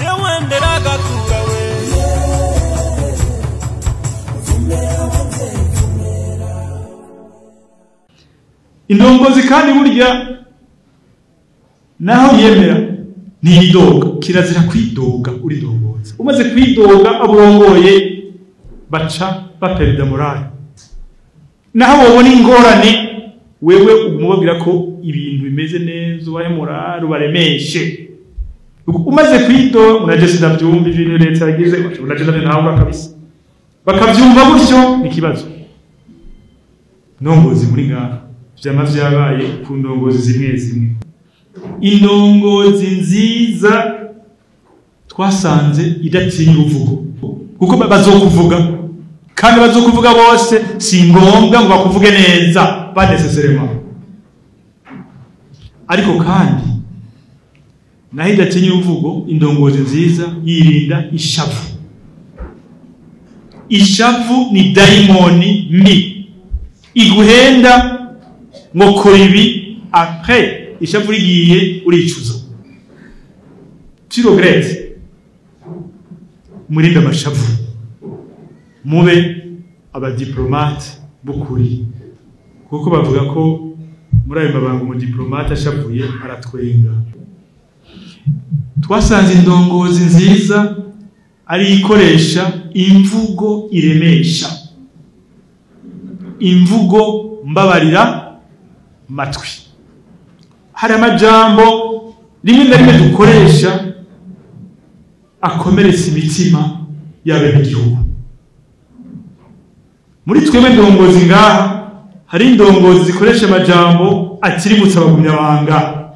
Yewe nderagakura we. Indongozi kandi burya naho yemera ntiyidoga, kirazira kwidoga uri ndongozi. Umaze kwidoga aburongoye baca baperida morale. Naho wobona ingorane wewe umubabwira ko ibintu bimeze neza, ubahe morale, ubaremeshe. Umaze kwidoga unaje sindavyumva ibintu leta yagize, unaje ndabintahura kabisa. Bakavyumva gutyo ni kibazo. Ndongozi muri ngaha vyama vyabaye ku ndongozi zimwe zimwe. Indongozi nziza twasanze idatinya uruvugo, kuko bazokuvuga kandi bazokuvuga bose, si ngombwa ngo bakuvuge neza baneseserema. Ariko kandi naho idatinya uruvugo, indongozi nziza yirinda ishavu. Ishavu ni daimoni mbi iguhenda ngo kora ibi, après ishavu rigiye uricuza, tu regrettes. Murinde amashavu, mube abadiplomate b'ukuri, kuko bavuga ko muri ayo mabanga umudiplomate ashavuye aratwenga. Twasanze indongozi nziza ari ikoresha imvugo iremesha, imvugo mbabarira matwi. Hari amajambo rimwe na rimwe dukoresha akomeretsa imitima y'abenegihugu. Muri twebwe ndongozi ngaha hari indongozi zikoresha amajambo akirimutsa abagumyabanga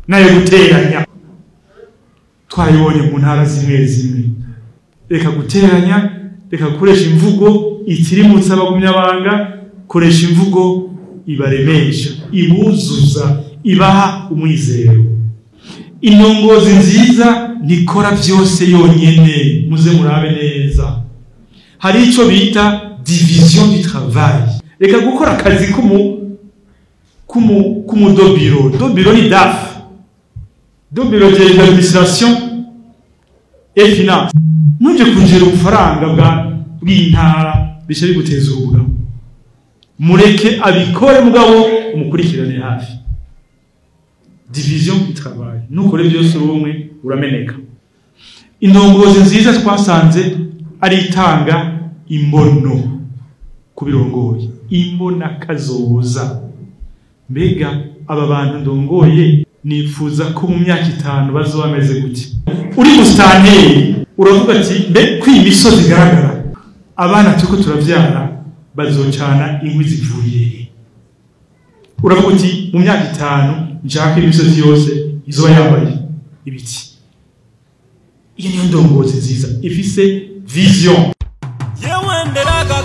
nayo guteranya. Twayibonye mu ntara zimwe zimwe. Reka guteranya, reka gukoresha imvugo ikirimutsa abagumyabanga, koresha imvugo ibaremesha, ibuzuza, ibaha umwizero. Indongozi nziza ntikora byose yonyene, muze murabe neza. Hari ico bita division du travail. Reka gukora akazi kumu dobiro. Dobiro ni DAF. Dobiro de l'administration et finance. Nuje kunjira ubufaranga bw'intara bisha biguteza ubugabo. Mureke abikore mugabo umukurikirane hafi. Division du travail. Nukore byose urumwe urameneka. Indongozi nziza twasanze ari itanga imbono kubirongoye, imbona kazoza. Mbega aba bantu ndongoye nifuza ko mu myaka 5 bazoba bameze gute? Uri mustanteri uravuga ati mbe ko iyi misozi igaragara, abana turiko turavyara bazocana inkwi zivuye. Uravuga uti mu myaka 5 nshaka imisozi yose izoba yambaye ibiti. Iyo niyo ndongozi nziza ifise vision. Yewe nderaga